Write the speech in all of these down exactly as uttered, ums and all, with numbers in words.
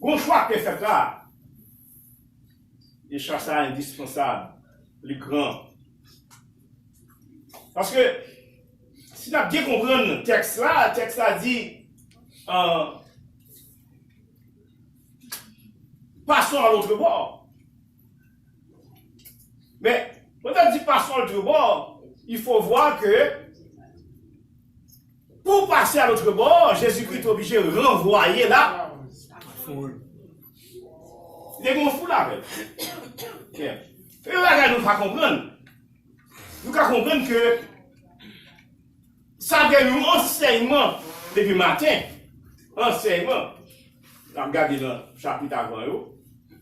Gon chwa k te fèt la. E chwa sa a endispansab, li gran. Paske, si n ap byen konprann tèks la, tèks la di, euh, passons à l'autre bord. Men, pandan l di passons à l'autre bord, il faut voir que pour passer à l'autre bord, Jésus-Christ te oblije ranvwaye la foul. Li te gen yon foul avè l. Byen. Se yon bagay nou pa konprann. Nou ka konprann ke sa gen yon ansèyman depi maten. Ansèyman. N ap gade nan chapit avan yo,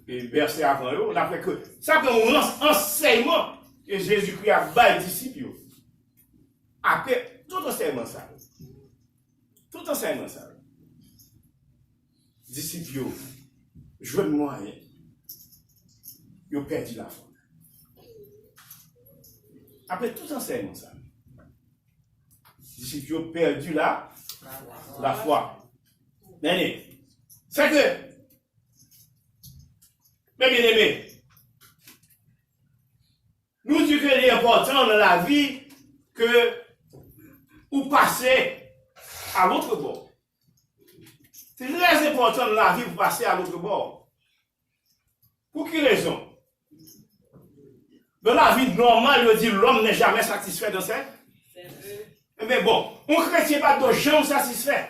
e vèsè avan yo, n ap wè ke sa gen yon ans-, ansèyman ke Jezikri ap bay disip yo. Apre tout ansèyman sa yo, tout ansèyman sa yo, disip yo jwenn mwayen, yo pèdi lafwa. Apre tout ansèyman sa yo, disip yo pèdi la, lafwa. Men, se ke, men byeneme, nou di ke li enpòtan nan lavi ke ou pase a lòt bò. Se trè enpòtan nan lavi pou pase a lòt bò. Pou ki rezon? Nan lavi nòmal, yo di l'homme n'est jamais satisfait dans ses. Ebyen bon, yon kretyen pa dwe janm satisfè.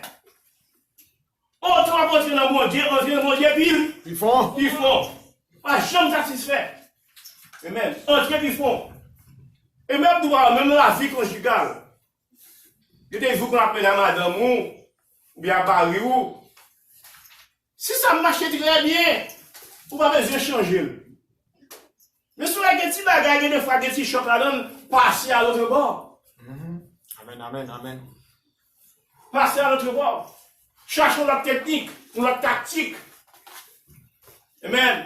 Otan w ap antre nan Bondye, antre nan Bondye pi, pi fon. Pi fon. Pa janm satisfè. Amen. Antre pi fon. E menm dwa, menm lavi konjigal. Yo te di w konn ap mennen a madanm ou, oubyen a mari ou. Si sa mache trè byen, ou pa bezwen chanje l. Men si w wè gen ti bagay, gen defwa gen ti chòk ladan l, pase a lòt bò. Amen, amen, amen. Pase a lòt bò. Chache yon lòt teknik, yon lòt taktik. Amen.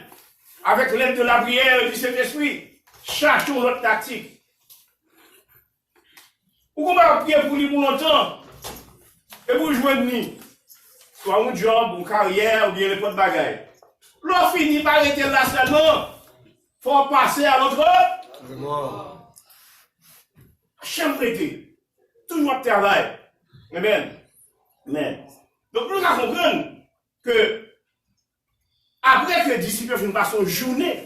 Avec l'aide de la prière et du Saint-Esprit, chache yon lòt taktik. Ou konn ap priye pou li pou lontan, epi w jwenn li. Swa yon djòb, yon karyè, oubyen nenpòt bagay. Lè w fini, pa rete la sèlman. Fò w pase a lòt bò. Janm rete. Toujou ap travay. Amen. Amen. Donk, nou ka konprann ke apre ke disip yo fin pase yon jounen,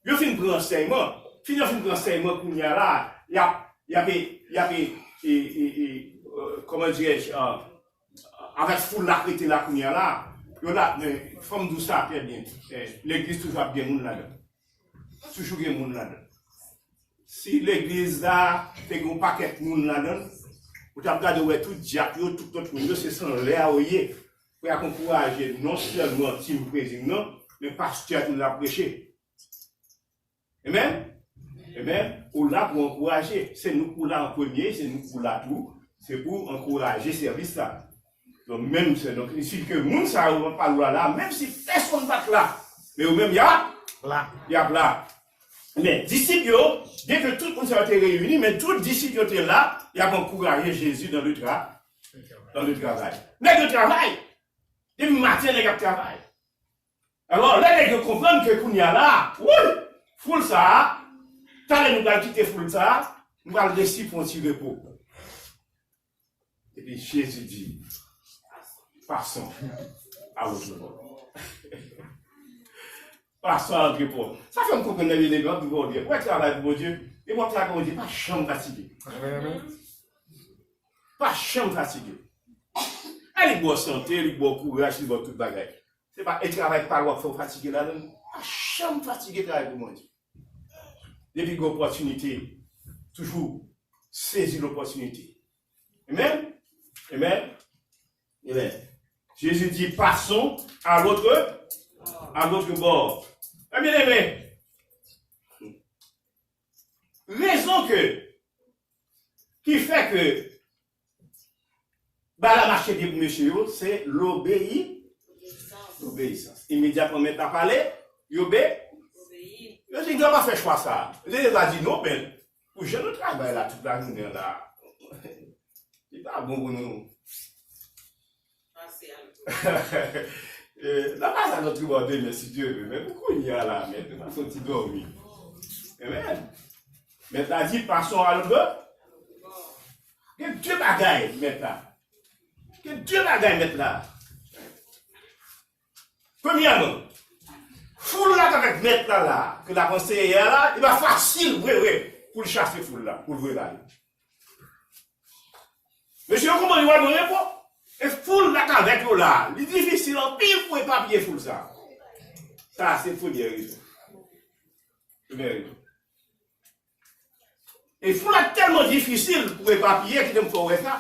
yo fin pran ansèyman. Fin yo fin pran ansèyman kounye a la, y ap, y ap, y ap, e, e, e, e, euh, comment dirais-je, euh, avèk foul la k rete la kounye a la, yo la, men, fò m di w sa trè byen, eh, legliz toujou ap gen moun ladan. Toujou gen moun ladan. Si legliz la te gen yon pakèt moun ladan l, ou t ap gade w wè tout dyak yo, tout lòt moun yo, se san lè a yo ye. Pou y ap ankouraje non sèlman tim prezim nan, men pastè a tou l ap preche. Amen? Amen? Ou la pou ankouraje. Se nou k pou la an premye, se nou k pou la tou. Se pou ankouraje sèvis la. Donk, menm se, donk, si ke moun sa yo pa lwa la, menm si pèsonn pa t la, men yo menm y ap la. Y ap la. Men, disip yo, byenke tout moun sa yo te reyini, men tout disip yo te la, y ap ankouraje Jezi dans le tra-, dans le travail. Nèg yo travay. Depi maten, nèg ap travay. Alò, lè nèg yo konprann ke kounye a la, woy, foul sa a, talè nou pral kite foul sa a, nou pral resi pran ti repo. Epi Jezi di, passons à l'autre bord. Passons à l'autre bord. Sa fè m konprann nan byeneme, w ap di Bondye, w ap travay pou Bondye, e w ap travay pou Bondye, pa janm fatige. Amen, amen. Pa janm fatige. E li ba w sante, li ba w kouraj, li ba w tout bagay. Se pa e travay pa w ap fè w fatige ladan l. Pa janm fatige travay pou Bondye. Depi gen opòtinite, toujou sezi lopòtinite. Amen? Amen? Amen. Jezi di, passons à l'autre, à l'autre bord. Ebyen, amen. Rezon ke, ki fè ke bagay la mache byen pou mesye yo, se lobeyi-, lobeyisans. Imedyatman mèt la pale, yo be-, yo di, "Nou pa fè chwa sa a." Yo te va di, "Non, men, pou jan nou travay la tout lajounen an la, li pa bon pou nou." Eh, n ap pase a lòt tribò demen, si Dye vle. Men pou kounye a la, mèt, n ap fè yon ti dòmi. Amen. Mèt la di, passons à l'autre. Gen de bagay, mèt la. Gen de bagay, mèt la. Premyèman, foul la k avèk mèt la la, ke l ap anseye a la, li pa fasil vre vre pou l chase foul la, pou l voye ba yo. Mesye yo konprann yo al mande repo. E foul la k avèk yo la, li difisil anpil pou epapiye foul sa. Sa se premyè rezon. Premyè rezon. E foul la tèlman difisil pou epapiye, kite m fè w wè sa.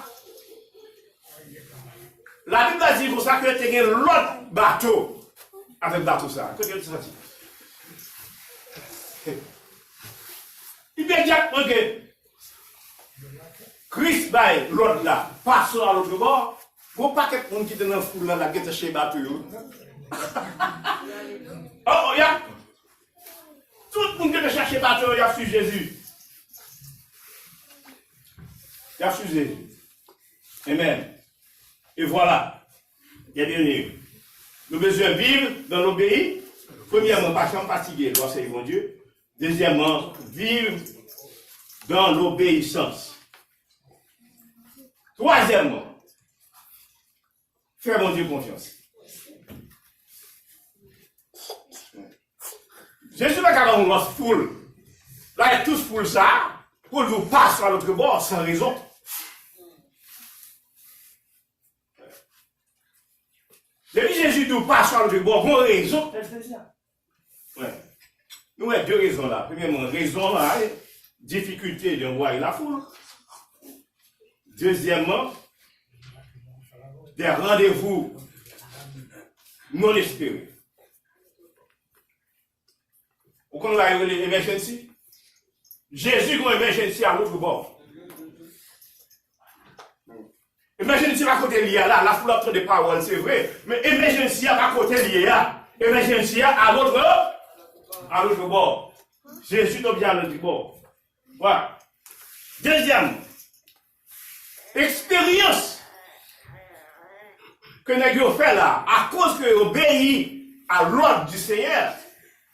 Labib la di konsa ke te gen lòt bato avèk bato sa. Kote yo te soti? Imedyatman ke Kris bay lòd la, passons à l'autre bord, gon pakèt moun ki te nan foul la, la gentan chèche bato yo. Oh, oh, y ap, tout moun ki te chache bato yo, y ap swiv Jezi. Y ap swiv Jezi. Amen. E vwala. Byeneme, nou bezwen viv dans l'obéi. Premyèman, pa janm fatige lè w ap sèvi Bondye. Dezyèmman, viv dans l'obéissance. Twazyèmman, fè Bondye konfyans. Jezi pa ka ba yon lòt foul. La, e tout foul sa, pou l di w passons à l'autre bord, san rezon. Depi Jezi di w passons à l'autre bord, gon rezon. Wè. Nou wè de rezon la. Premyèman, rezon la, e difikilte de envoyer la foule. Dezyèmman, des rendez-vous non espérés. Ou konn la yo rele emergency? Jezi gon emergency a lòt bò. Emergency pa kote li ye a la, la foul ap tande pawòl, se vre. Men emergency a pa kote li ye a. Emergency a a lòt, a lòt bò. Jezi te byen a lòt bò. Vwala. Dezyèm, eksperyans ke nèg yo fè la, akoz ke yo obeyi a lòd di Senyè,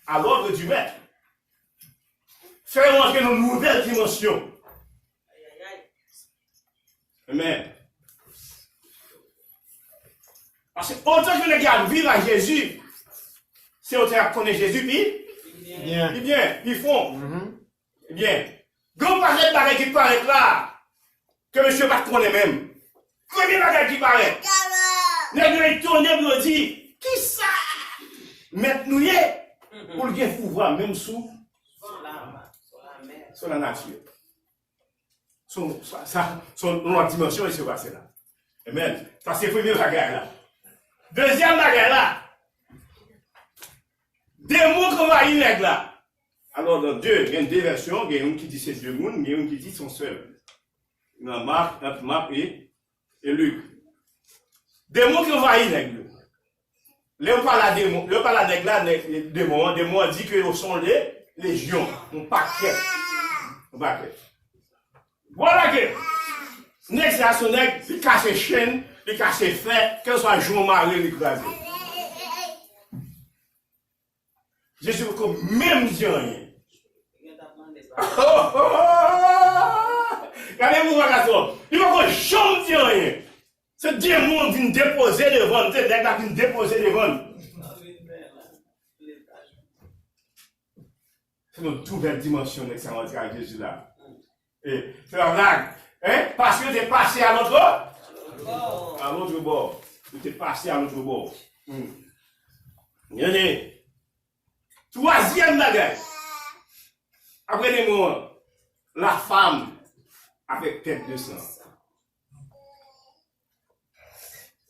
a lòd di Mèt, fè yo antre nan nouvèl dimansyon. Amen. Paske otan ke nèg yo ap viv ak Jezi, se otan y ap konnen Jezi pi, pi byen, pi fon. Ebyen, gen yon pakèt bagay ki parèt la, ke mesye pa t konnen menm. Premye bagay ki parèt, nèg yo etone pou yo di, kisa mèt nou ye pou l gen pouvwa menm sou, sou lanati? Son, sa, sa, son yon lòt dimansyon, mesye, pase la. Amen. Sa se premye bagay la. Dezyèm bagay la, demon ki anvayi nèg la. Alò, nan de, gen de vèsyon, gen youn ki di se de moun, gen youn ki di se yon sèl. Nan Mak, ant Mak e, e Lik. Demon ki anvayi nèg yo. Lè yo pale a demon, lè yo pale a nèg la, nèg, demon an, demon an di ke yo se yon le, lejyon, yon pakèt. Yon pakèt. Vwala ke nèg sa a se yon nèg, li kase chenn, li kase fè, kèlkeswa jan w mare l, li kraze. Jezi poko menm di anyen. Gade mouvman gason. Li poko janm di anyen. Se demon vin depoze devan l. Se nèg la vin depoze devan l. Se yon nouvèl dimansyon nèg sa antre ak Jezi la. E, se pa blag. Hein? Paske yo te pase a lòt, a lòt bò. Yo te pase a lòt bò. Hmm. Gade. Twazyèm bagay. Apre demon an, la femme avec perte de sang.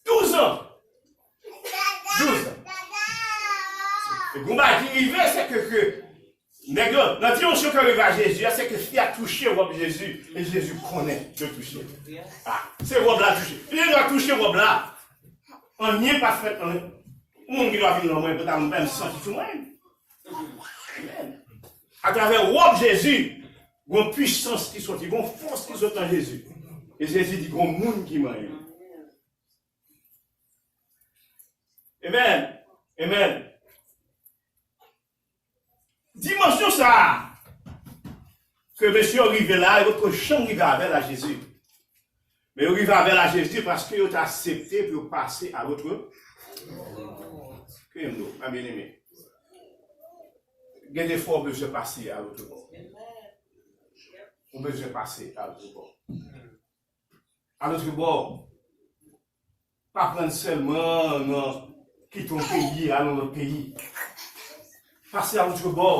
Douz an. Douz an. E gon bagay ki rive, se ke, ke nèg yo, nan dimansyon ke rive a Jezi a, se ke fi a touche wòb Jezi, e Jezi konnen yo touche. Ah, se wòb la touche. Li gentan touche wòb la. Anyen pa fèt, anyen. Moun ki dwa vin nan mwen, pou ta mwen menm santi sou mwen. Amen. Atravè wòb Jezi, gon pwisans ki soti, gon fòs ki soti nan Jezi. E Jezi di, gon moun ki manyen. Amen. Amen. Dimansyon sa a, ke mesye yo rive la, yo potko janm rive avè l a Jezi. Men yo rive avè l a Jezi paske yo te aksepte pou yo pase a lòt. Ke m do, mwen byeneme. Gen de fwa w bezwen pase a lòt bò. Ou bezwen pase a lòt bò. A lòt bò, pa pran sèlman nan kite yon peyi, al nan lòt peyi. Pase a lòt bò,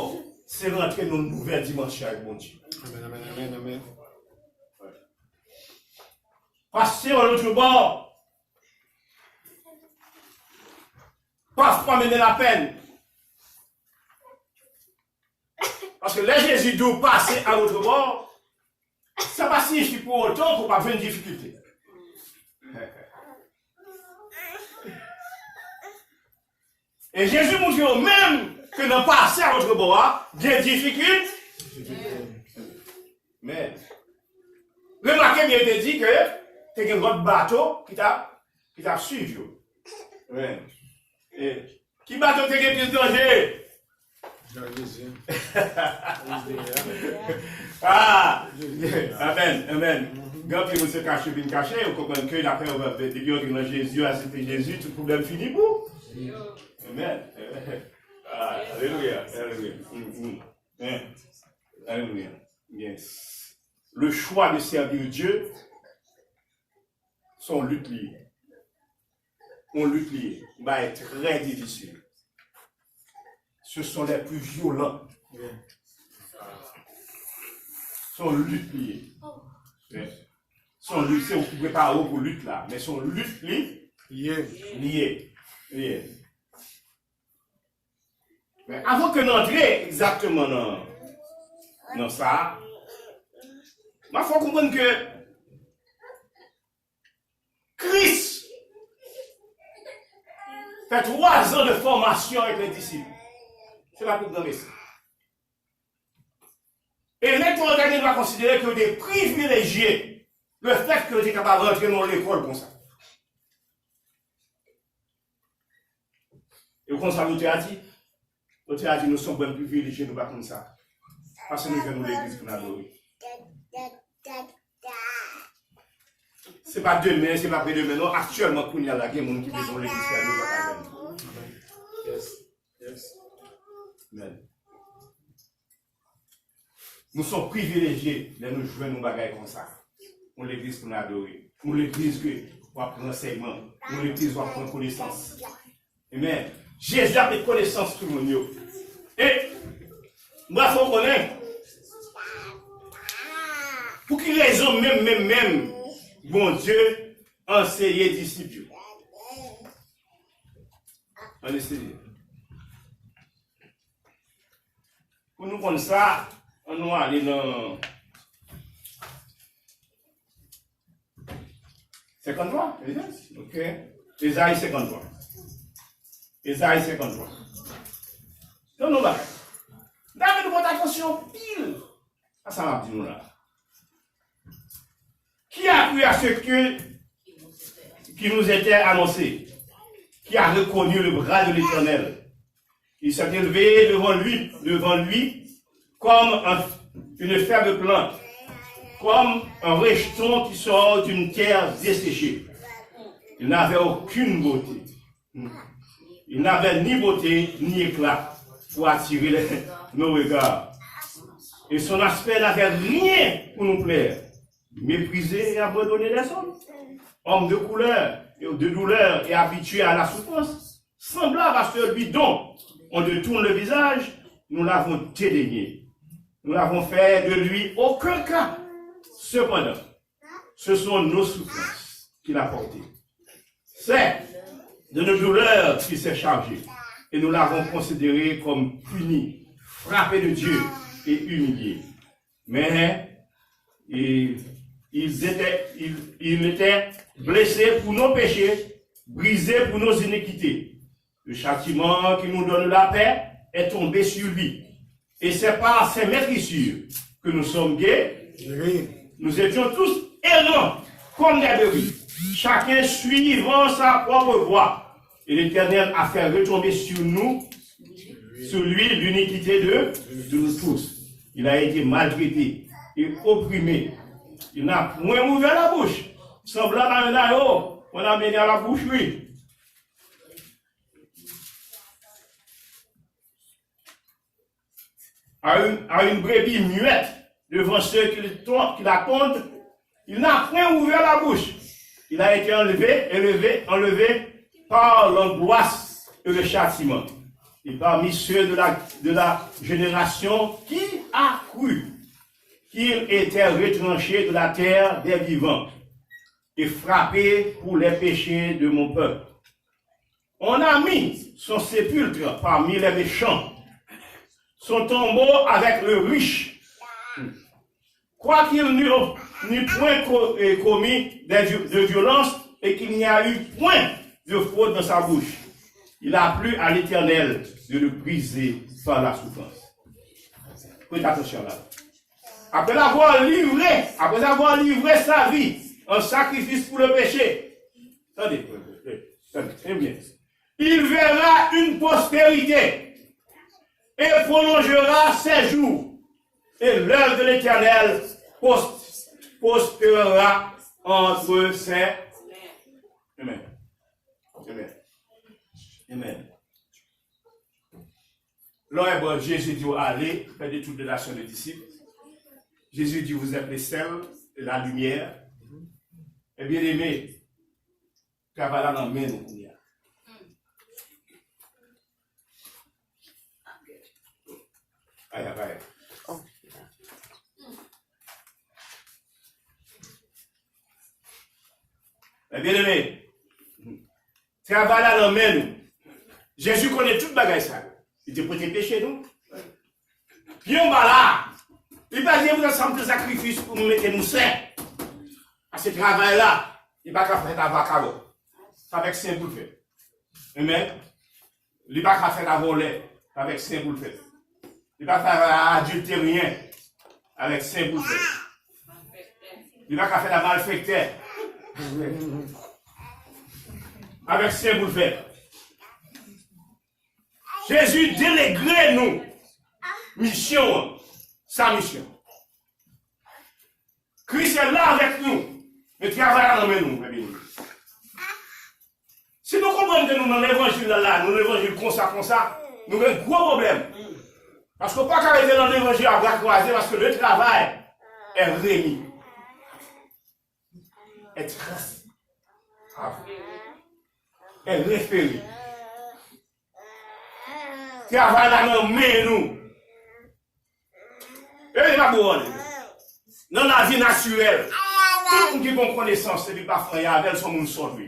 se rantre nan yon nouvèl dimansyon avèk Bondye. Amèn, amèn, amèn, amèn. Pase a lòt bò, pafwa mennen lapèn. Paske lè Jezi di w pase a lòt bò, sa pa siyifi pou otan ke w p ap jwenn difikilte. E Jezi montre yo menm ke nan pase a lòt bò a, gen difikilte. Men, remake byen, te di ke te gen lòt bato ki t ap, ki t ap swiv yo. Men, e, ki bato te gen plis danje? Jan Jezi. Ah! Amen, amen. Gen anpil moun se kache vin kache, ou konprann ke apre, depi yo antre nan Jezi, yo aksepte Jezi, tout pwoblèm fini pou. Amen. Ah, alelouya, alelouya. Mm, mm. Amen. Alelouya. Yes. Le choix de servir Dieu, se yon lit li ye. Yon lit li ye. Yon bagay trè difisil. Ce sont les plus violents. Se yon lit li ye. Se yon lit, se ou ki prepare w pou lit la. Men se yon lit li ye. Li ye. Li ye. Men avan ke n antre egzakteman nan, nan sa, m a fè w konprann ke Kris fè twa zan de fòmasyon avèk le disip. Se pa pou gran mesi. E lektè yo ta gen dwa konsidere ke yo te privilejye lefètke yo te kapab rantre nan yon lekòl konsa. E w konn sa lotè a di? Lotè a di nou se yon bann privilejye, nou pa konn sa. Paske nou jwenn yon legliz pou n adore. Se pa demen, se pa apre demen, non. Aktyèlman, kounye a la, gen moun ki bezwen yon legliz, yo pa ka jwenn. Yes. Yes. Amen. Nou se yon privilejye lè nou jwenn yon bagay konsa. Yon legliz pou n adore. Yon legliz ke w ap pran ansèyman. Yon legliz w ap pran konesans. Amen. Jezi ap met konesans tout moun yo. E, m pral fè w konnen pou ki rezon menm, menm, menm, Bondye anseye disip yo. Ann eseye. Pou nou konn sa, ann nou ale nan senkanntwa, ok? Ezayi senkanntwa. Ezayi senkanntwa. Nan nou bagay. Dayè nou pot atansyon anpil a sa m ap di nou la. Qui a cru à ce que, qui nous était annoncé, qui a reconnu le bras de l'Éternel, il s'est élevé devant lui, devant lui comme un- une faible plante, comme un rejeton qui sort d'une terre desséchée. Il n'avait aucune beauté. Il n'avait ni beauté, ni éclat pour attirer les- nos regards. Et son aspect n'avait rien pour nous plaire. Méprisé et abandonné des hommes. Homme de couleur, de douleur et habitué à la souffrance, semblable à celui dont on détourne le visage, nous l'avons dédaigné. Nous n'avons fait de lui aucun cas. Cependant, ce sont nos souffrances qu'il a portées. C'est de nos douleurs qu'il s'est chargé, et nous l'avons considéré comme puni, frappé de Dieu et humilié. Mais il, il était, il, il était blessé pour nos péchés, brisé pour nos iniquités. Le châtiment qui nous donne la paix est tombé sur lui. Et c'est par ses meurtrissures que nous sommes guéris. Guéris. Nous étions tous errants comme des brebis, chacun suivant sa propre voie. Et l'Éternel a fait retomber sur nous, sur lui, l'iniquité de, de nous tous. Il a été maltraité et opprimé. Il n'a point ouvert la bouche. Sanblab a yon ayo, on a mené à la boucherie. À une, à une brebis muette devant ceux qui le ton- qui la tondent, il n'a point ouvert la bouche. Il a été enlevé, élevé, enlevé par l'angoisse et le châtiment. Et parmi ceux de la, de la génération qui a cru qu'il était retranché de la terre des vivants et frappé pour les péchés de mon peuple. On a mis son sépulcre parmi les méchants, son tombeau avec le riche. Quoiqu'il n'eût n'eût point co- euh, commis de, vi- de violence et qu'il n'y a eu point de fraude dans sa bouche, il a plu à l'Éternel de le briser par la souffrance. Prête attention là. Après l'avoir livré, après avoir livré sa vie en sacrifice pour le péché, attendez, attendez, très bien. Il verra une postérité et prolongera ses jours, et l'œuvre de l'Éternel pos- prospérera entre ses. Amen. Amen. Amen. Lè w wè, bon, Jezi di w, allez, faites de toutes les nations des disciples. Jezi di, vous êtes le sel et la lumière. E byeneme, travay la nan men nou kounye a. Ay, ay, ay. E byeneme, travay la nan men nou. Jezi konnen tout bagay sa yo. Li te pote peche nou. Pye anba la, li pa di, "Mwen sa m te sakrifis pou m mete nou sen." Paske travay la, li pa ka fèt a vakabon. Sa avèk sen pou l fèt. Amen. Li pa ka fèt a vòlè. Sa avèk sen pou l fèt. Li pa ka fèt a adilteryen. Avèk sen pou l fèt. Li pa ka fèt a malfektè. Avèk sen pou l fèt. Jezi delege nou misyon an, sa misyon. Kris la avèk nou, men travay la nan men nou, mè beni. Si nou konprann ke nou nan levanjil la, la, nou levanjil konsa, konsa, nou gen gwo pwoblèm. Paske w pa ka rete nan levanjil a bra kwaze, paske le travay est remis. Est trans. Est référé. Travay la nan men nou. E li pa bon. Nan lavi natirèl, tout moun ki gon konesans epi pa fè anyen avè l, se yon moun sòt wi.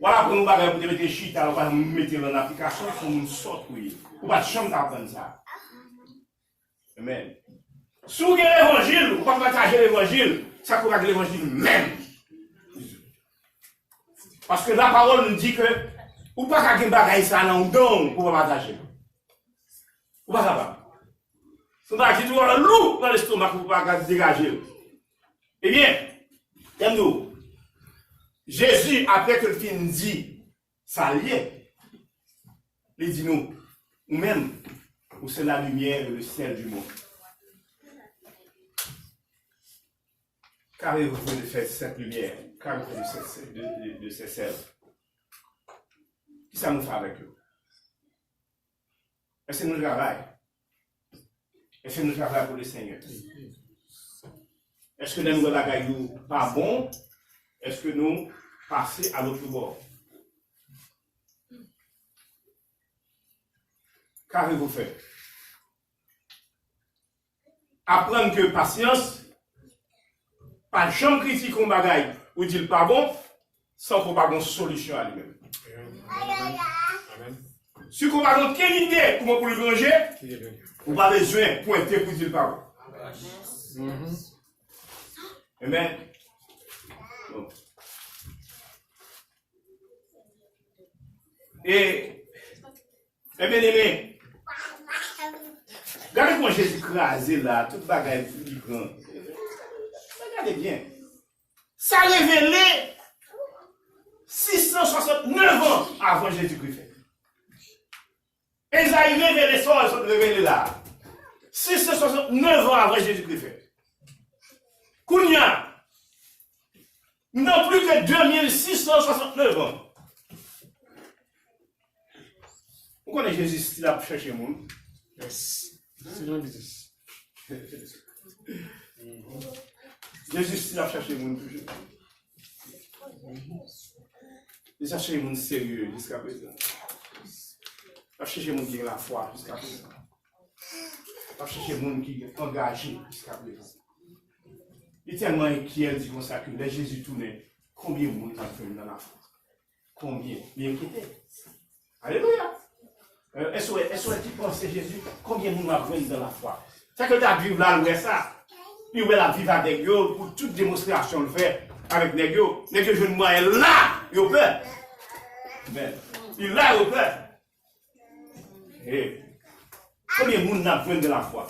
W al aprann yon bagay pou te mete chita, ou pa mete l an aplikasyon, se yon moun sòt wi. Ou pa t janm ka aprann sa. Amen. Si w gen levanjil, ou pa pataje levanjil, sa k ou pa gen levanjil menm. Paske lapawòl nou di ke ou pa ka gen bagay sa nan ou dan w pou w pa pataje l. Ou pa kapab. Se yon bagay ki twò lou nan lestomak ou pa ka degaje l. Ebyen, tande w, Jezi, apre ke l fin di sa l ye, li di nou, ou menm, ou se la lumière et le sel du monde. Qu'avez-vous fait de cette lumière? Qu'avez-vous fait de cette, de, de, de ce sel? Kisa nou fè avèk yo? Èske nou travay? Èske nou travay pou le Senyè? Èske lè nou wè bagay yo pa bon, èske nou pase a lòt bò? Qu'avez-vous fait? Aprann ke pasyans, pa janm kritike yon bagay ou di l pa bon, san ke w pa gon solisyon a li menm. Si ke w pa gen okenn ide kouman pou l ranje, ou pa bezwen pwente pou di l pa bon. Amen. Bon. E, e byeneme, gade kòman Jezi kraze la, tout bagay li pran. Gade byen. Sa revele sis Swasannnèf an avan Jezikri fèt. Ezayi revele sa w sot revele la a. Sis san swasannnèf an avan Jezikri fèt. Kounye a, nou nan plis ke de mil sis san swasannnèf an. Ou konnen Jezi still ap chèche moun. Yes. Se nan biznis. Jezi still ap chèche moun toujou. Li ap chèche moun serye jiska prezan. L ap chèche moun ki gen lafwa jiska prezan. L ap chèche moun ki angaje jiska prezan. Li tèlman enkyè, l di konsa ke lè Jezi tounen, konbyen moun k ap jwenn nan lafwa? Konbyen? Li enkyete. Alelouya! Èske w, èske w ki panse Jezi, konbyen moun w ap jwenn nan lafwa? Sa ke l t ap viv la, l wè sa. Li wè l ap viv avèk yo pou tout demonstrasyon l fè avèk nèg yo. Nèg yo jwenn mwayen la, yo pè. Men, li la, yo pè. Hey. Konbyen moun n ap jwenn nan lafwa?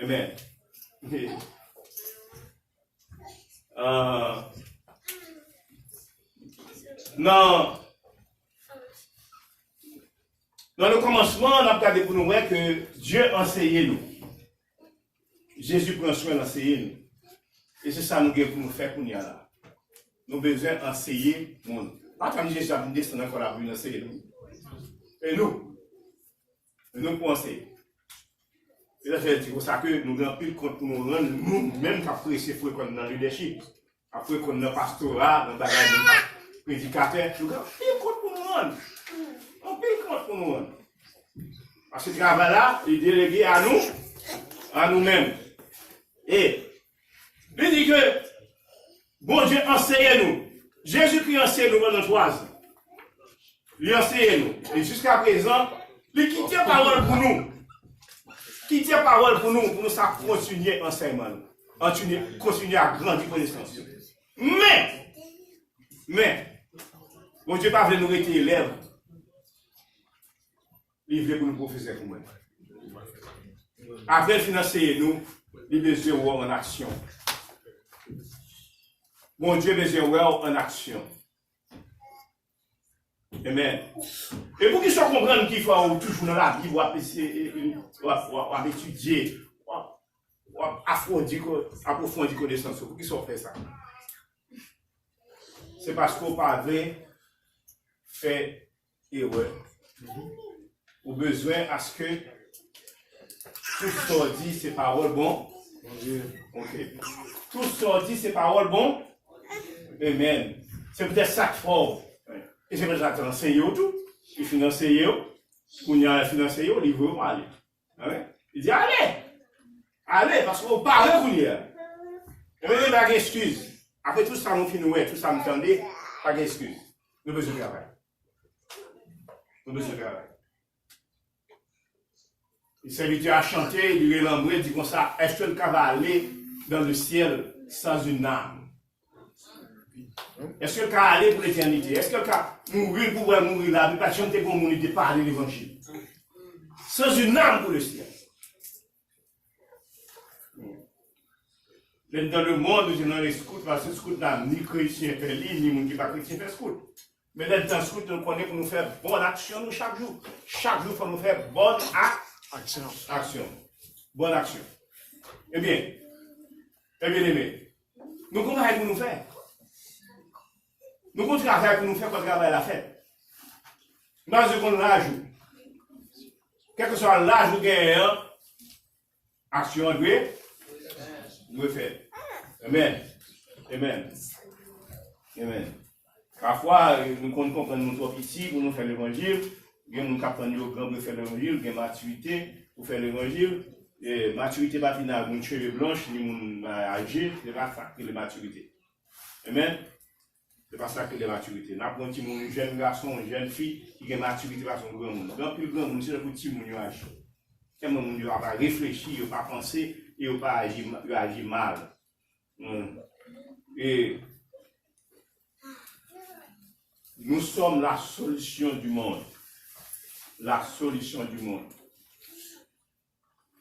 Amen. Hey. Ah, nan, nan le kòmansman, n ap gade pou nou wè ke Dye anseye nou. Jezi pran swen l anseye nou. E se sa nou gen pou nou fè kounye a la. Nou bezwen anseye moun. Pa tann Jezi ap desann ankò la pou vin anseye nou. E nou? E nou pou anseye. E sa fè di konsa ke nou gen anpil kont pou nou rann, nou menm k ap prese frekan nan lidèchip, ap frekan nan pastora, nan bagay, nou k ap predikatè, nou gen anpil kont pou nou rann. Anpil kont pou nou rann. Paske travay la, li delege a nou, a nou menm. E li di ke Bondye anseye nou. Jezikri anseye nou pandan twazan. Li anseye nou. E jiska prezan, li kite pawòl pou nou. Kite pawòl pou nou, pou nou sa kontinye ansèyman nou. Kontinye, kontinye a grandi konesans nou. Men, men, Bondye pa vle nou rete elèv. Li vle pou nou pwofesè koumandan. Apre l fin anseye nou, li bezwen wè w an aksyon. Bondye bezwen wè w an aksyon. Amen. E poukisa w konprann ki fè w toujou nan Labib, w ap, e, e, e, w ap, w ap, w ap etidye, w ap, w ap afwondi ko-, apwofondi konesans ou? Poukisa w fè sa? Se paske w pa vle fè erè. Ou bezwen aske tout sa w di se pawòl bon. Bondye. Ok. Tout sa w di se pawòl bon. Amen. Se poutèt sa k fè w. E se poutèt sa k anseye w tou. Li fin anseye w. Kounye a, li fin anseye w, li voye w ale. Amen. Li di, ale. Ale, paske w pare kounye a. Ebyen, pa gen eskiz. Apre tout sa nou fin wè, tout sa nou tande, pa gen eskiz. Nou bezwen travay. Nou bezwen travay. Sèvitè a chante, li relanbre, di konsa, est-ce que l ka aller dans le ciel sans une âme? Est-ce que l ka ale pou letènite? Est-ce que l ka mouri pou wè mouri la, epi pa t janm te gen yon moun li te pale levanjil? Sans une âme pour le ciel. Men dans le monde, nou te nan leskout, paske skout la, ni kretyen fè li, ni moun ki pa kretyen fè skout. Men lè n nan skout, nou konnen pou nou fè bòn aksyon nou chak jou. Chak jou, fò nou fè bòn ak-, aksyon. Aksyon. Bòn aksyon. Ebyen, ebyen, ebyen, nou gon bagay pou nou fè. Nou gon travay pou nou fè, pou travay la fèt. M pa bezwen konn laj ou. Kèlkeswa laj ou genyen an, aksyon an dwe, dwe fèt. Amen. Amen. Amen. Pafwa, nou konn konprann nou twò piti pou nou fè levanjil. Gen moun k ap tann yo gran pou yo fè levanjil, gen matirite pou fè levanjil. E matirite pa vin ak moun cheve blanch, ni moun aje, se pa sa k rele matirite. Amen. Se pa sa k rele matirite. N ap wè yon timoun, yon jèn gason, yon jèn fi ki gen matirite pase yon granmoun. Gen anpil granmoun, se tankou timoun yo aji. Tèlman moun yo pa reflechi, yo pa panse, e yo pa aji, yo aji mal. Hmm. E nous sommes la solution du monde. La solution du monde.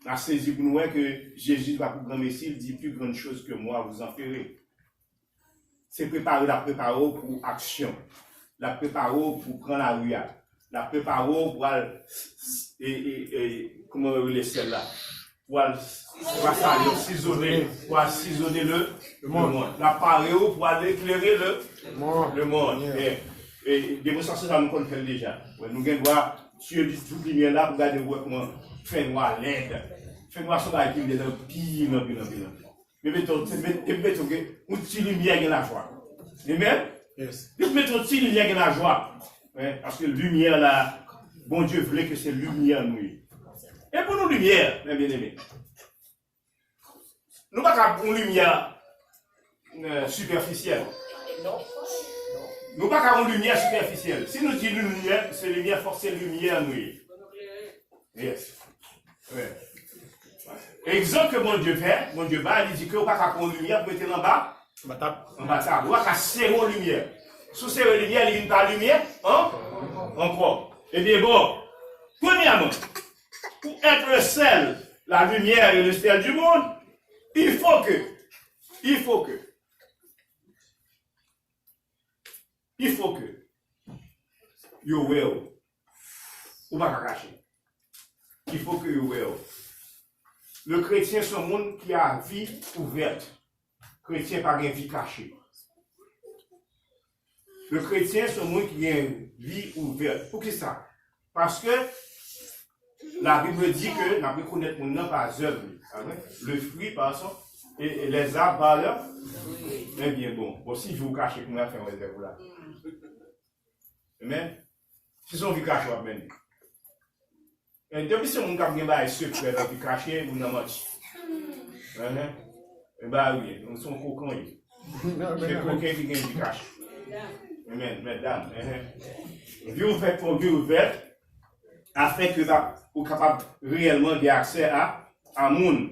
N a sezi pou nou wè ke Jezi pa pou granmesi, l di, plus grande chose que moi vous en ferez. Se prepare l ap prepare w pou aksyon. L ap prepare w pou pran lari a. L ap prepare w pou al, e, e, e, kòman yo rele syèl la? Pou al, pou al sale, sizone, pou al sizone le, le mond. L ap pare w pou al eklere le, le mond. E, e demonstrasyon sa nou konn fè l deja. Wè, nou gen dwa tiye tout limyè la pou gade w wè kòman fènwa lèd. Fènwa se yon bagay ki lèd anpil, anpil, anpil, anpil. Depi mete, depi mete yon ti limyè gen lajwa. Amen? Depi mete yon ti limyè gen lajwa. Wi, paske limyè la, Bondye vle ke se limyè nou ye. E pou nou limyè, mè byeneme, nou pa ka yon limyè, e, sipèfisyèl. Nou pa ka yon limyè sipèfisyèl. Si nou di limyè, se limyè, fòk se limyè nou ye. Yes. Wi. Egzanp ke Bondye fè, Bondye bay, li di ke ou pa ka pran limyè pou mete l anba, anba tab. Ou pa ka sere yon limyè. Si w sere limyè, li vin pa limyè an-, ankò. Ebyen, bon, premyèman, pour être le sel, la lumière et le sel du monde, il faut que, il faut que, il faut que yo wè w. Ou pa ka kache. Il faut que yo wè w. Le chrétien se yon moun ki a vi ouvèt. Kretyen pa gen vi kache. Le chrétien se yon moun ki gen vi ouvèt. Poukisa? Paske la Bible di ke n ap rekonèt moun nan pa zèv li. Amen. Le fruit par son, et, et les arbres par leur. Ebyen, bon. Bon, si vi w kache, kouman y ap fè wè zèv ou la? Amen. Si se yon vi kache w ap mennen. E, depi se moun k ap gen bagay sekrè nan vi kache, moun nan manti. Enhen. E ba wi, nou se yon koken w ye. Se koken ki gen vi kache. Amen, medam. Enhen. Vi ouvèt pou vi ouvèt, afin ke pa, ou kapab reyèlman gen aksè a, a moun.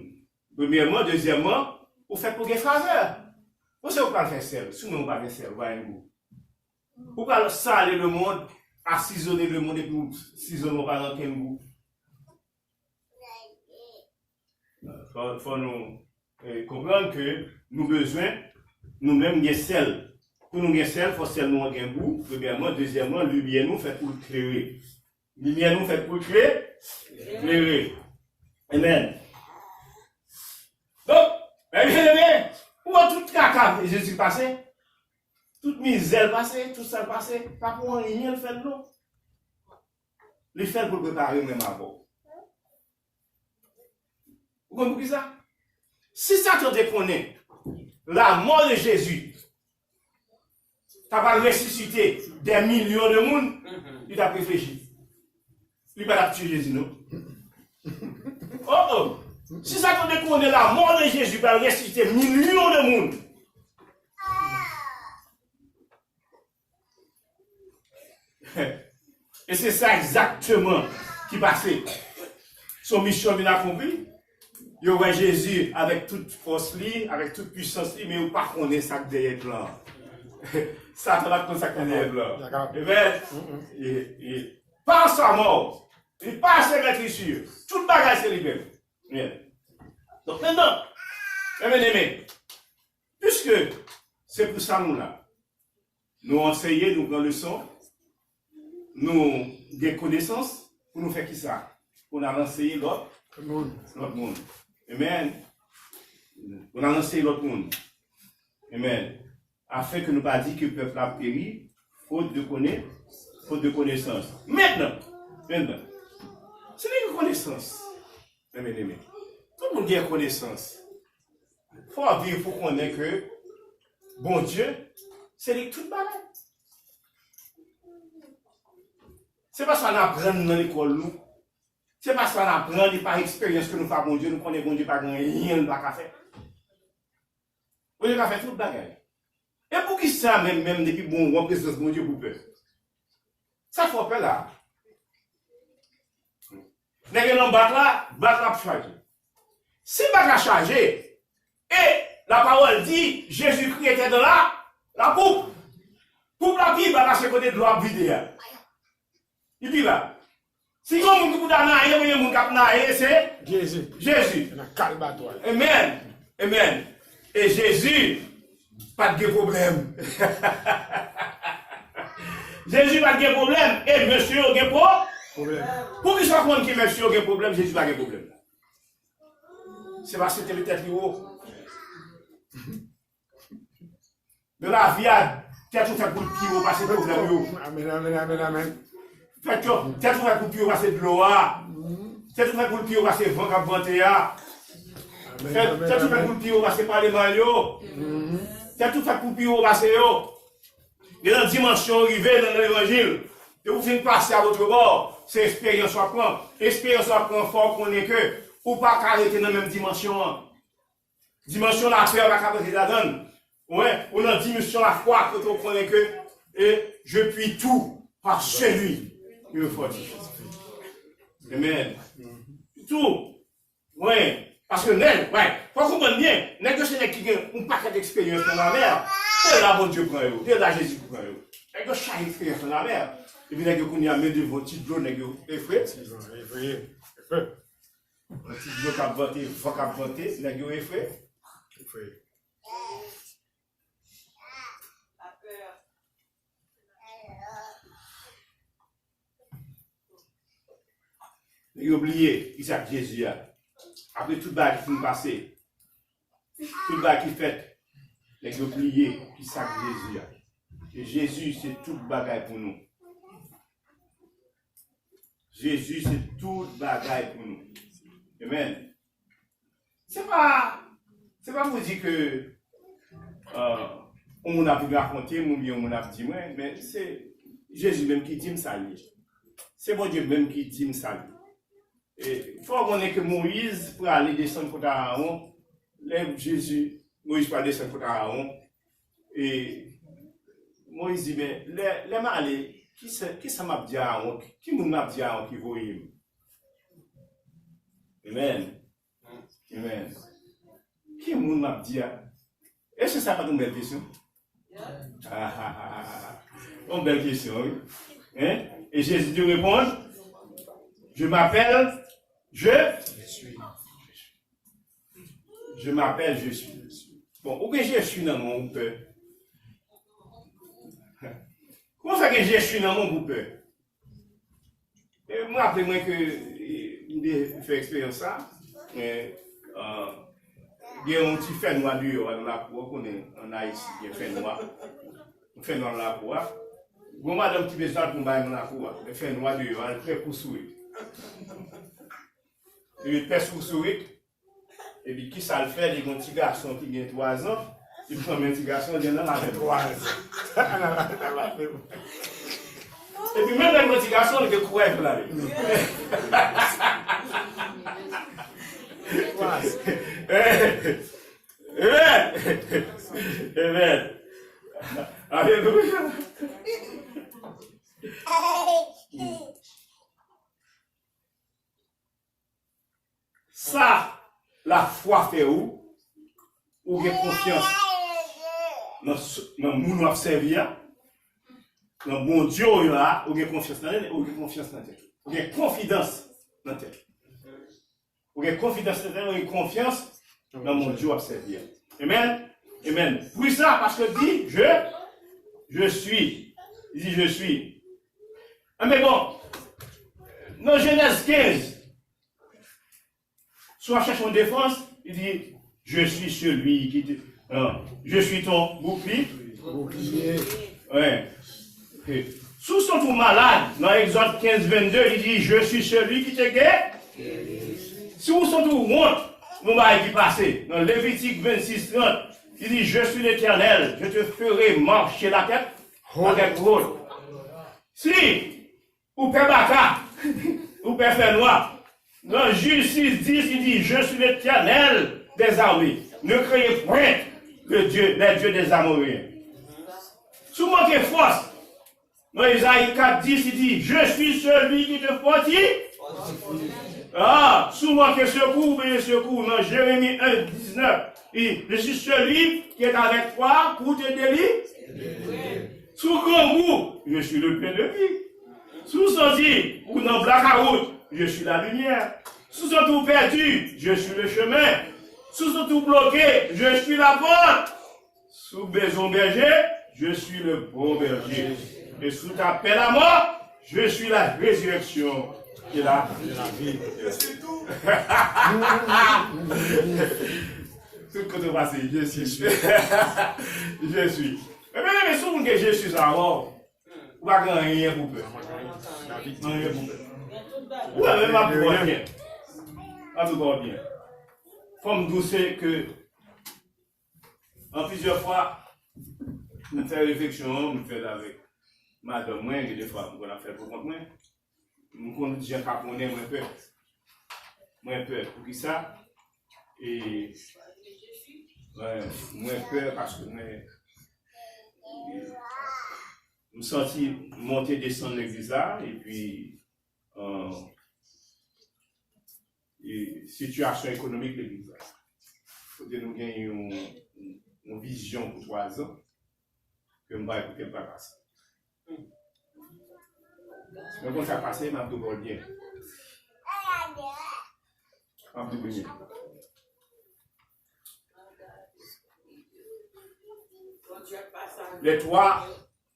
Premyèman, dezyèmman, ou fèt pou gen favè. Ou se ou pral fè sèl, si w menm ou pa gen sèl, ou pa gen gou. Ou pral sale lemonn, asizone lemonn epi w sizone w pa gen ankenn gou. Fò, fò nou, e, konprann ke nou bezwen, nou menm, gen sèl. Pou nou gen sèl, fò sèl nou an gen gou, premyèman. Dezyèmman, limyè nou fèt pou l klere. Limyè nou fèt pou l kle-, klere. Amen. Donk, mè byeneme, ou wè tout traka Jezi pase, tout mizè l pase, tout sa l pase, pa pou anyen l fè l non. Li fè l pou l prepare mwen avè w. Ou konn poukisa? Si Satan te konnen la mort de Jésus ta pral resisite des millions de moun, li t ap reflechi. Li pa t ap tiye Jezi non. Oh, oh. Si Satan te konnen la mort de Jésus pral resisite milyon de moun, e se sa egzakteman ki pase. Son misyon vin akonpli. Yo wè Jezi avèk tout fòs li, avèk tout pwisans li, men yo pa konnen sa k dèyè plan. Satan pa t konn sa k te dèyè plan. Amen. E, e, par sa mort, et par ses meurtrissures, tout bagay se li menm. Amen. Donk, mentnan, mè byeneme, piske se pou sa nou la, nou anseye, nou pran leson, nou gen konesans, pou nou fè kisa? Pou n al anseye lòt, lòt moun. Amen. Pou n al anseye lòt moun. Amen. Afin ke nou pa di ke pèp la peri, faute de kone-, faute de konesans. Mentnan, mentnan, si nou gen konesans, mè byeneme, tout moun gen konesans. Fò w viv pou konnen ke Bondye, se li k tout bagay. Se pa sa n aprann nan lekòl nou. Se pa sa n aprann, e pa eksperyans ke nou fè a Bondye, nou konnen Bondye pa gen anyen l pa ka fè. Bondye ka fè tout bagay. E poukisa menm, menm depi bon, w an prezans Bondye pou pè? Sa k fè w pè la? Nèg yo nan bak la, bak la ap chaje. Si bak la chaje, e la pawòl di, Jésus-Christ était dans la, la coupe. Koup la pi ba pase kote dlo ap vide a. Li pi ba. Si gen moun ki pou ta naye, men gen moun k ap naye, se Jezi. Jezi. Nan kal bato a. Amen. Amen. E Jezi pa t gen pwoblèm. Jezi pa t gen pwoblèm, e mesye yo gen pwo-, pwoblèm. Poukisa w konn ke mesye yo gen pwoblèm, Jezi pa gen pwoblèm? Se paske te met tèt li wo. Nan lavi a, tèt ou fèt pou l pi wo pase pwoblèm yo. Amèn, amèn, amèn, amèn. Fèt yo, tèt ou fèt pou l pi wo pase dlo a. Tèt ou fèt pou l pi wo pase van k ap vante a. Amèn, tèt, amèn, tèt ou fèt amèn. Pou l pi wo pase pale mal yo. Tèt ou fèt pou l pi wo pase yo. Gen nan dimansyon w rive nan, nan levanjil. Depi w fin pase a lòt bò, se esperyans w ap pran. Esperyans w ap pran, fò w konnen ke ou pa ka rete nan menm dimansyon an. Dimansyon lapè pa ka rete ladan l. Ou wè, ou nan dimansyon lafwa kote w konnen ke, e, je puis tout par celui qui me fortifie. Amen. Tout. Wi, paske nèg, wi, fò w konprann byen, nèg yo se nèg ki gen yon pakèt eksperyans nan lamè. Se la Bondye pran yo, se la Jezi pran yo. Nèg yo chaje eksperyans nan lamè. Epi nèg yo kounye a men devan ti dlo, nèg yo efre. Ti dlo, efreye. Efre. Yon ti dlo k ap vante, van k ap vante, nèg yo efre. Efreye. Yo bliye kisa k Jezi a. Apre tout bagay ki fin pase, tout bagay ki fèt, nèg yo bliye kisa k Jezi a. E Jezi se tout bagay pou nou. Jezi se tout bagay pou nou. Amen. Se pa, se pa pou di ke, euh, yon moun ap vin rakonte m oubyen yon moun ap di mwen, men se Jezi menm ki di m sa l ye. Se Bondye menm ki di m sa l ye. E fò w konnen ke Moyiz prale desann kot Arawon, lè Jezi, Moyiz pral desann kot Arawon, e Moyiz di, "Men, lè, lè m ale, kisa, kisa m ap di Arawon? Ki moun m ap di Arawon ki voye m?" Amen. Amen. Ki moun m ap di a? Èske sa pa t yon bèl kesyon? Ah, ah, ah, ah, ah. Yon bèl kesyon, wi. Hein? Et Jésus te répond, je m'appelle, je, je m'appelle, je suis. Bon, ou gen je suis nan non w, ou pè. Kòman fè gen je suis nan non w, ou pè? E m raple mwen ke, e, m te fè eksperyans sa, e, a, gen yon ti fènwa deyò a nan lakou a, ou konnen, ann Ayiti, gen fènwa. Yon fènwa nan lakou a. Gon madanm ki bezwen al pran bagay nan lakou a. Gen fènwa deyò a, al pran kou sourit. Li met pès kou sourit. Epi kisa l fè? Li gen yon ti gason ki gen twa zan, li pran men ti gason an, li di, "Ann al lave m." Twa zan. Ann al lave m. Epi menm lè l pran ti gason, li gen kouraj pou l lave. Twa zan. Amen. Amen. Alelouya. Sa lafwa fè ou, ou gen konfyans nan s-, nan moun w ap sèvi a, nan Bondye w la, ou gen konfyans nan li, ou gen konfyans nan tèt ou. Ou gen konfidans nan tèt ou. Ou gen konfidans nan tèt ou, ou gen konfyans nan Bondye w ap sèvi a. Amen. Amen. Pou sa, paske l di, je, je suis. Li di, je suis. Enben bon, nan Jenèz kenz, si w ap chèche yon defans, li di, je suis celui qui te, euh, je suis ton bouclier. Bouclier. Wi. Si w santi w malad, nan Egzòd kenz vennde, li di, je suis celui qui te guérit. Si w santi w wont, yon bagay ki pase, nan Levitik vennsis trant, li di, je suis l'Éternel, je te ferai marcher la tête, la tête haute. Si ou pè baka, ou pè fènwa. Nan Jij sis dis, li di, je suis l'Éternel des armées. Ne craignez point le Dieu, les dieux des Amoréens. Si w manke fòs, nan Ezayi kat dis, li di, je suis celui qui te fortifie. Ah, si w manke sekou, ou bezwen sekou. Nan Jeremi en diznèf, li di, je suis celui qui est avec toi pour te délivrer. Si w grangou, je suis le pain de vie. Si w santi ou nan blakawout, je suis la lumière. Si w santi w pèdi, je suis le chemin. Si w santi w bloke, je suis la porte. Si w bezwen yon bèje, Je suis le bon berger. Et sous ta paix la mort, je suis la résurrection et la vie. Tout kote w pase, je suis. Je suis. Ebyen, men si w moun ke je suis sa, ou pa gen anyen pou pè. Anyen pou pè. Ou wè, men m ap di w byen. M ap di w byen. Fò m di w se ke An plizyè fwa, m fè refleksyon an, m fè l avèk madanm mwen, gen de fwa m konn ap fè l pou kont mwen. M konn jan kaponnen, mwen pè. Mwen pè. Poukisa? E, mwen, mwen pè paske mwen, m santi monte desann legliz la, epi, euh, e sitiyasyon ekonomik legliz la. Kote nou gen yon, yon vizyon pou twa zan, ke m pa, ke m pa pase. Mwen konn sa k pase, m ap di w byen. M ap di w byen. Lè twa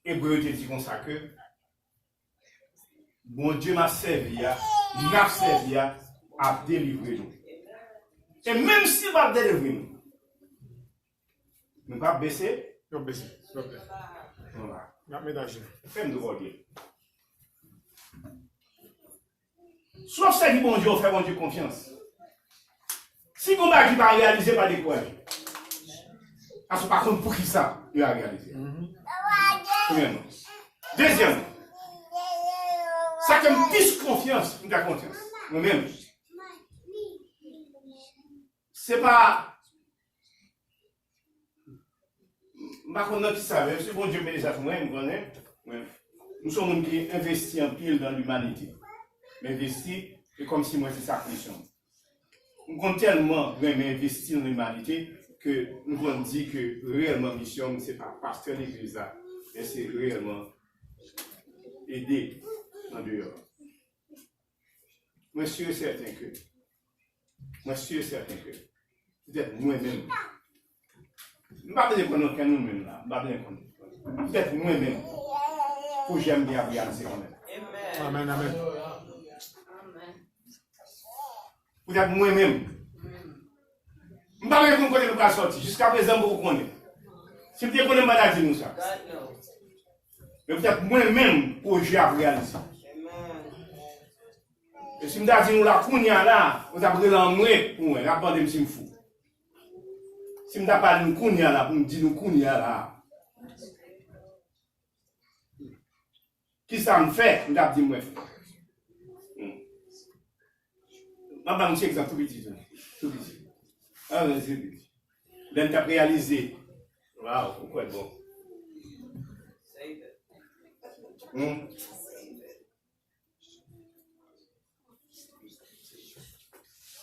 Ebre yo te di konsa ke Bondye m ap sèvi a, n ap sèvi a, ap delivre nou. E menm si l p ap delivre nou, nou p ap bese. N ap bese, silvouplè. N ap met ajenou. Fè m dwòl byen. Si w ap sèvi Bondye, w fè Bondye konfyans. Si gon bagay ki pa reyalize, pa dekouraje. Paske w pa konn poukisa li pa reyalize. Premyèman. Dezyèmman, sa ke m plis konfyans, m ka konfyans mwen menm. Se pa M pa konn nan ki sa, men si Bondye beni sa pou mwen, m konnen, mwen, m se yon moun ki envesti anpil nan limanite. M envesti, e kòmsi mwen se sa k misyon m. M konn tèlman renmen envesti nan limanite ke m konn di ke reyèlman misyon m se pa pastè legliz la, men se reyèlman ede andeyò. Mwen si e sèten ke, mwen si e sèten ke, petèt mwen menm, m pa bezwen konn okenn nou menm la, m pa bezwen konn. Petèt mwen menm, pwojè m gen ap reyalize kanmenm. Amèn, amèn. Petèt mwen menm, m pa menm konn kote nou pral sòti. Jiskaprezan, m poko konnen. Si m te konnen, m pa ta di nou sa. Men petèt mwen menm, pwojè ap reyalize. E si m ta di nou la kounye a la, nou t ap rele anmwe pou mwen, n ap mande m si m fou. Si m ta pale nou kounye a la, pou m di nou kounye a la, kisa m fè, nou t ap di m mwen fou. Hmm. M ap ba nou ti egzanp tou piti, tou, tou piti. Ah, tou piti. Lè m t ap reyalize, waw, ou kwè bon. Hmm.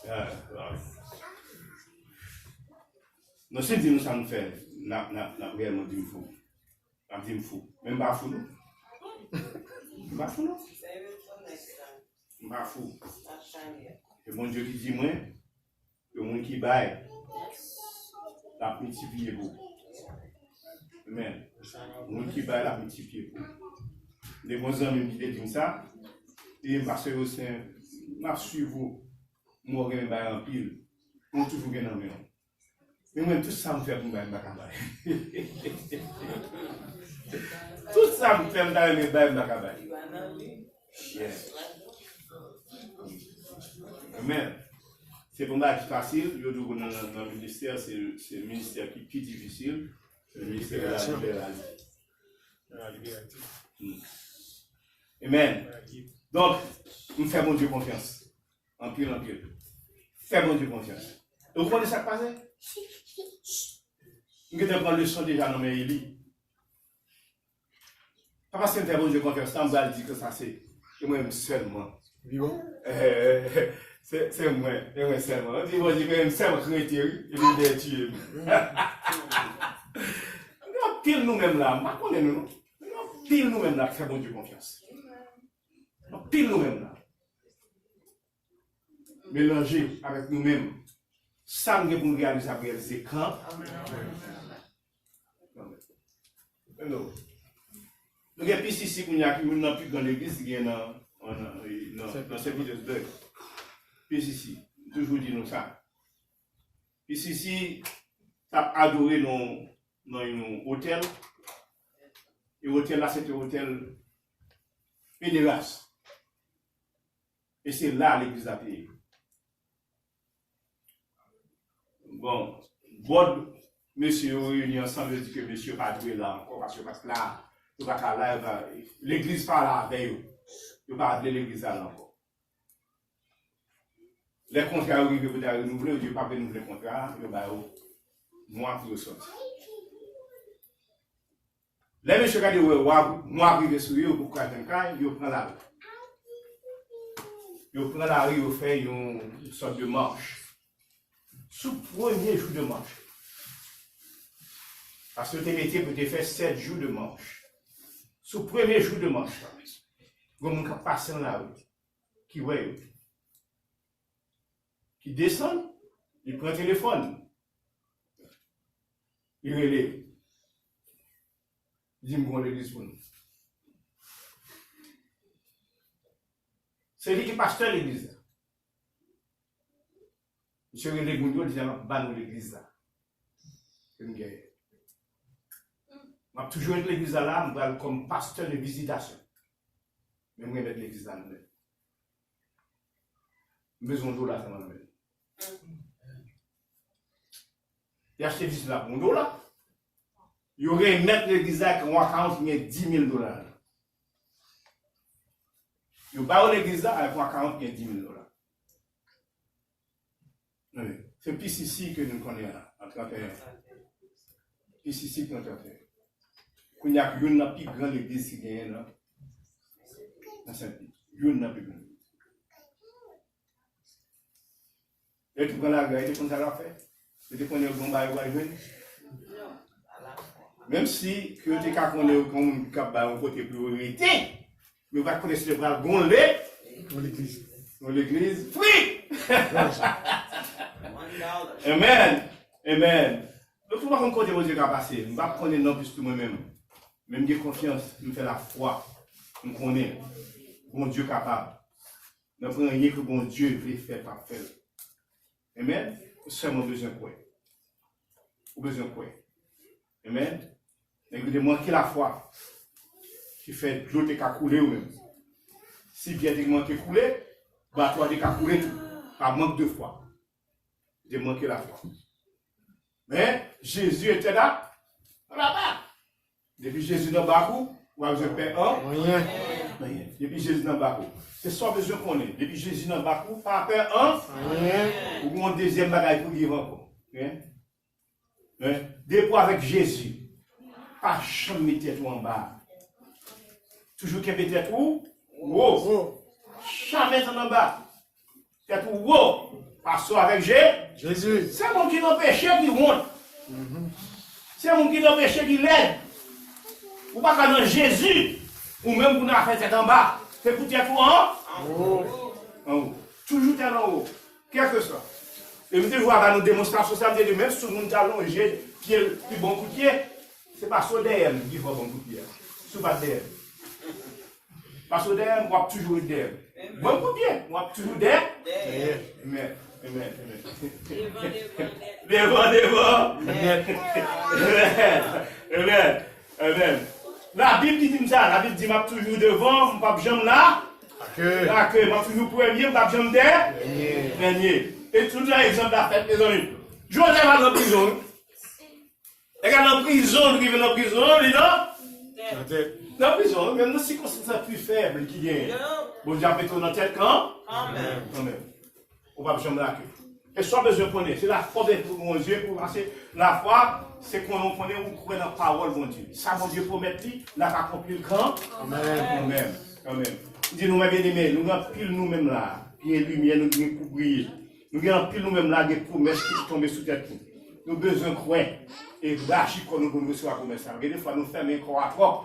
Ah, waw. Non, si m di nou sa m fè, n ap, n ap, n ap reyèlman di m fou. N ap di m fou. Men m pa fou, non. M pa fou, non. M pa fou. Se Bondye ki di mwen, yon moun ki bay, l ap miltipliye pou ou. Amen. Yon moun ki bay, l ap miltipliye pou ou. M te gen yon zanmi m ki te di m sa, li di m, pastè Yosen, m ap swiv ou, m wè w renmen bay anpil, men w toujou gen nan men w. Men mwen, tout sa m fè pou m bay, m pa ka bay. Tout sa m fè, m ta renmen bay, m pa ka bay. Yes. Amen. Se pa yon bagay ki fasil, yo di w nan, nan, nan ministè, se, se ministè ki pi difisil, se ministè de la liberalité. Hmm. Amen. Donk, m fè Bondye konfyans. Anpil, anpil. Fè Bondye konfyans. E w konnen sa k pase? M gentan pran leson deja nan men Eli. Pa paske m fè Bondye konfyans la, m pral di ke sa se, se mwen menm sèlman. Li bon? Eh, se, se mwen, se mwen sèlman. Mwen di Bondye ke m sèlman k rete, wi, epi l dèyè tiye m. Gen anpil nou menm la, m pa konnen nou, non. Gen anpil nou menm la k fè Bondye konfyans. Anpil nou menm la. Melanje avèk nou menm. Sa nou gen pou nou reyalize, ap reyalize kan. Amen. Amen. Hello. Nou gen P C C kounye a ki youn nan pi gran legliz ki gen nan, nan, nan, nan Saint Petersburg. P C C, m toujou di nou sa. P C C t ap adore nan, nan yon otèl. E otèl la, se te otèl pederas. E se la legliz la te ye. Bon, bòd mesye yo reyini ansanm, yo di ke mesye pa dwe la ankò, paske yo pa t la, yo pa ka la, yo pa, legliz pa la avè yo. Yo pa vle legliz la la ankò. Lè kontra yo rive pou ta renouvle, yo di yo pa vle renouvle kontra a, yo ba yo mwa pou yo sòti. Lè mesye gade wè mwa, mwa rive sou yo, yo poko ka jwenn kay, yo pran lari. Yo pran lari, yo fè yon sòt de mach. Sou premye jou de mach la, paske yo te mete pou te fè sèt jou de mach. Sou premye jou de mach la, gen moun k ap pase nan lari, ki wè yo, ki desann, li pran telefòn, li rele, li di, "M gon legliz pou nou." Se li ki pastè legliz la. Misye rele moun yo, li di, "M ap ba nou legliz la ke m genyen. M ap toujou ret legliz la la, m pral kòm pastè de vizitasyon. Men m remèt legliz la nan men nou. M bezwen yon dola sèlman nan men nou." Li achte legliz la pou yon dola. Yo remèt legliz la avèk yon akawont ki gen dis mil dola ladan. Yo ba yo legliz la avèk yon akawont ki gen dis mil dola. Tande, se P C C ke nou konnen an, an trannteyen. P C C ki an trannteyen. Kounye a youn nan pi gran legliz ki genyen nan, nan Sent Pit. Youn nan pi gran. Yo te pran lari a, yo te konn sa yo ap fè. Yo te konnen yo gen yon bagay yo pral jwenn. Menm si ke yo te ka konnen yo gen yon moun k ap ba yo yon kote pou yo rete, men yo pa t konnen si yo pral gon le, yon legliz. Yon legliz fri. Amen. Amen. Donk, nou pa konn kote Bondye ka pase. M pa konnen non plis tou mwen menm. Men m gen konfyans, m fè lafwa. M konnen Bondye kapab. Nan pran anyen ke Bondye vle fè, l ap fè l. Amen. Ou sèlman bezwen kwè. Ou bezwen kwè. Amen. Nèg yo te manke lafwa ki fè dlo te ka koule yo menm. Si vyè te manke koule, bato a te ka koule tou. Pa mank de fwa. Yo te manke lafwa. Men, Jezi etèn ap, ap, ap. Depi Jezi nan bak ou, ou pa bezwen pè an. Anyen. Anyen. Depi Jezi nan bak ou. Se sa w bezwen konnen. Depi Jezi nan bak ou, pa pè an. Anyen. Ou gen yon dezyèm bagay pou viv ankò. Hein? Hein? Depi w avèk Jezi, pa janm met tèt ou anba. Toujou kenbe tèt ou wo. Jamè tann anba. Tèt ou wo. Pase w avèk Je-, Jezi. Se moun ki nan peche ki wont. Se moun ki nan peche ki lèd. Ou pa ka nan Jezi. Ou menm pou nan afè tèt anba. Se pou tèt ou an. Anwo. Anwo. Toujou tèt anwo. Kèlkeswa. E m toujou ap ba nou demonstrasyon sa, m te di, menm si yon moun ta lonje pye l ki bon kout pye, se pa sou dèyè m ki fò bon kout pye a. Si w pa t dèyè m. Pase w dèyè m, w ap toujou ret dèyè m. Bon kout pye, w ap toujou dèyè. Dèyè. Amen. Amen. Amen. Devan, devan, devan. Devan, devan. Amen. Amen. Amen. Labib ki di m sa, Labib di m ap toujou devan, m p ap janm la. Lake. Lake, m ap toujou premye, m p ap janm dè-, dènye. Dènye. E tout jan egzanp la fèt, mezanmi. Jozèf al nan prizon, wi. Nèg la nan prizon, li rive nan prizon, li nan? Nan tèt. Nan prizon, menm nan sikonstans la pi fèb ki genyen. Bondye ap mete w nan tèt kan? Kanmenm. Kanmenm. Ou p ap janm lake. E sa w bezwen konnen, se lafwa w bezwen pou Bondye, pou, paske lafwa, se konnen w konnen ou kwè nan pawòl Bondye. Sa Bondye pwomèt li, l ap akonpli l kan? Kanmenm. Kanmenm. Kanmenm. M di nou, mè byeneme, nou gen anpil nou menm la, gen limyè, nou gen pou briye. Nou gen anpil nou menm la, gen pwomès ki tonbe sou tèt nou. Nou bezwen kwè e raji kò nou pou nou resevwa pwomès la. Gen defwa nou fèmen kò a twòp.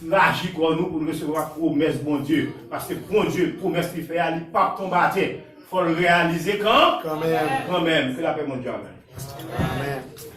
Raji kò nou pou nou resevwa pwomès Bondye. Paske Bondye, pwomès li fè a, li p ap tonbe atè. Fò l reyalize kan? Kanmenm. Kanmenm. Ke lapè Bondye avè nou. Amen.